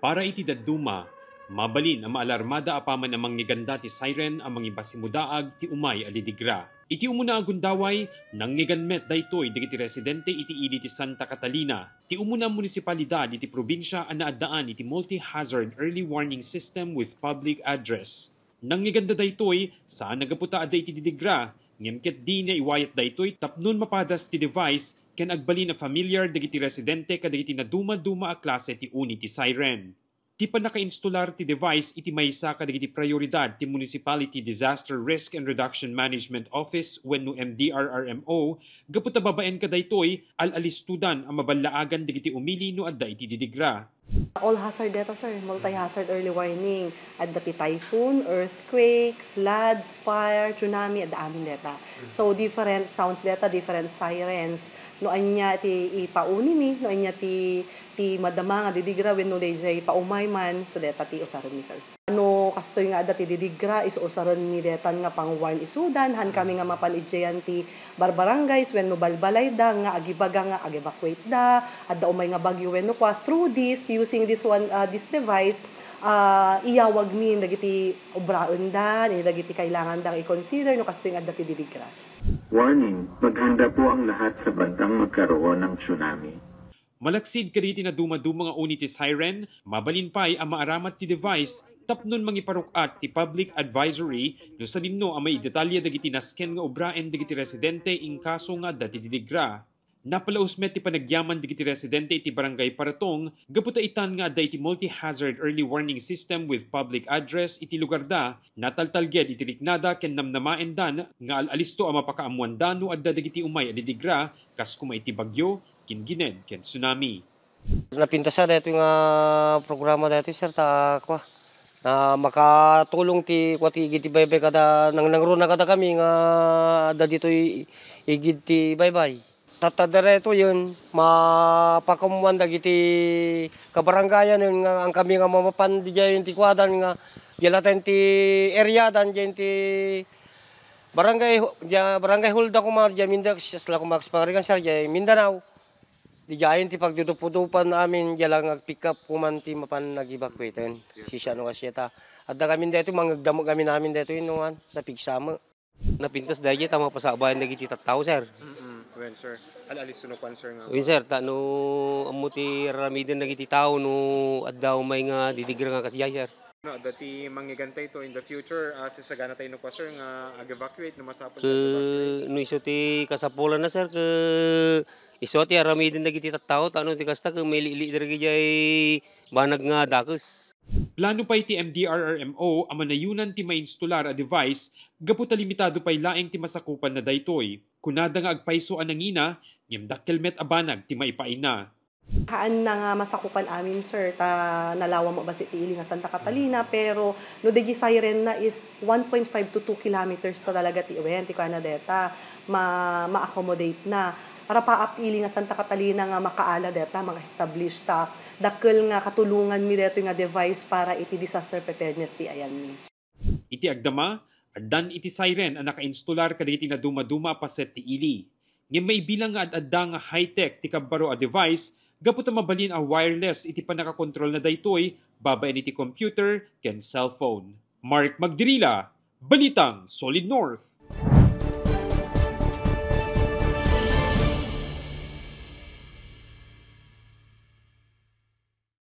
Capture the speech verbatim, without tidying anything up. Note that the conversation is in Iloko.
Para iti dadduma, mabalin a maalarmada apaman a mangngegan da ti siren a mangibasimudaag ti umay a didigra. Iti umuna a gundaway, nangngeganda met daytoy dagiti residente iti ili ti Santa Catalina, ti umuna a munisipalidad iti probinsia a naaddaan iti multi-hazard early warning system with public address. Nangngeganda daytoy, saan a gapu ta adda iti didigra, ngem ket dina iwayat daytoy tapno mapadas ti device ken agbalin a familiar dagiti residente kadagiti naduma-duma a klase ti uni ti siren. Ti pannakainstolar ti device iti maysa kadagiti prioridad ti Municipality Disaster Risk and Reduction Management Office wenno M D R R M O, gapu ta babaen kadaytoy, al-alistodan a maballaagan dagiti umili no adda iti didigra. All hazard data, sir. Multi-hazard early warning. Adda ti typhoon, earthquake, flood, fire, tsunami, adda amin data. So, different sounds data, different sirens. No ania ti ipaunimi, no ania ti, ti madama nga didigra wenno dayjay paumay man, so data ti usarenmi, sir. No kastoy nga adda ti didigra, isu usarenmi detan nga pang-warn isudan, han kami nga mapan idiayen ti barbarangays wenno balbalayda nga agibaga nga ag-evacuate da, adda umay nga bagyo wenno kua. Through this, using this one, ah, this device, ah, iyawagmi dagiti obraenda, dagiti kailanganda nga i-consider no kastoy nga adda ti didigra. Warning, maghanda po ang lahat sa bantang magkaroon ng tsunami. Malaksid kadagiti naduma-duma nga uni ti siren, mabalin pay a maaramat ti device tapno mangiparuk-at ti public advisory no sadinno a maidetalye dagiti nasken nga obraen dagiti residente in kaso nga adda ti didigra. Napalaus met ti panagyaman dagiti residente iti Barangay Paratong gapu ta itan nga adda iti multi-hazard early warning system with public address iti lugarda, nataltalged iti riknada ken namnamaendan nga al-alisto a mapakaammoanda no adda dagiti umay a didigra kas koma iti bagyo, kinkined ken tsunami. Napintas daytoy nga programa daytoy, sir, ta kua, na makatulong ti kua ti igid ti baybay kada nangnangruna kada kami nga adda ditoy igid ti baybay. Tatta daytoyen, mapakammuan dagiti kabarangayan nga ang kami nga mamapan diay ti kuadan nga dialaten ti area dan diay ti barangay, dia, barangay hall da kuma, dia Mindanao, siya sila kuma, sir, dia Mindanao. Diay ti pagdudupudupan amin, dia lang ag-pick up kuman ti mapan nag-evacuate. Sisya no kasya ta. Adda kami daytoy, mangagdamag kami namin daytoy, no, an, napigsa met. Napintas dayjay ta mapasabayan dagiti tattao, sir. Mm-mm. Wen, sir. Al-alis no kwan, sir, nga. Wen, sir, ta no ammo ti raramiden dagiti tao no adda umay nga didigra nga kasdiay, sir. No, adda ti mangngeganta ito in the future, ah, sisagana tayo no kwan, sir, nga ag-evacuate no masapul nga ag-evacuate. Ke, no isu ti kasapulan na, sir, ke isu ti aramiden dagiti tattao, ta no ti kasta, ke mailiili dagiti banag nga dakes. Plano pay ti M D R R M O a manayunan ti mainstolar a device gapu ta limitado pay laeng ti masakupan na daytoy. Kunada nga agpayso a nangina, ngem dakkel met a banag ti maipaayna. Haanna nga masakupan amin, sir, ta nalawa met bassit ti ili nga Santa Catalina, pero no daydi siren na is one point five to two kilometers ta talaga ti, wen, ti kuana deta, ma-, ma-accommodate na. Arapaap ti ili nga Santa Catalina nga makaala deta, maka-establish ta. Dakkel nga katulonganmi detoy nga device para iti disaster preparedness ti ayanmi. Iti agdama, addan iti siren a nakainstolar kadagiti naduma-duma a paset ti ili. Ngem maibilang nga ad-adda nga high-tech ti kabbaro a device gapu ta mabalin a wireless iti pannakakontrol na daytoy babaen iti computer ken cellphone. Mark Magdirila, Balitang Solid North.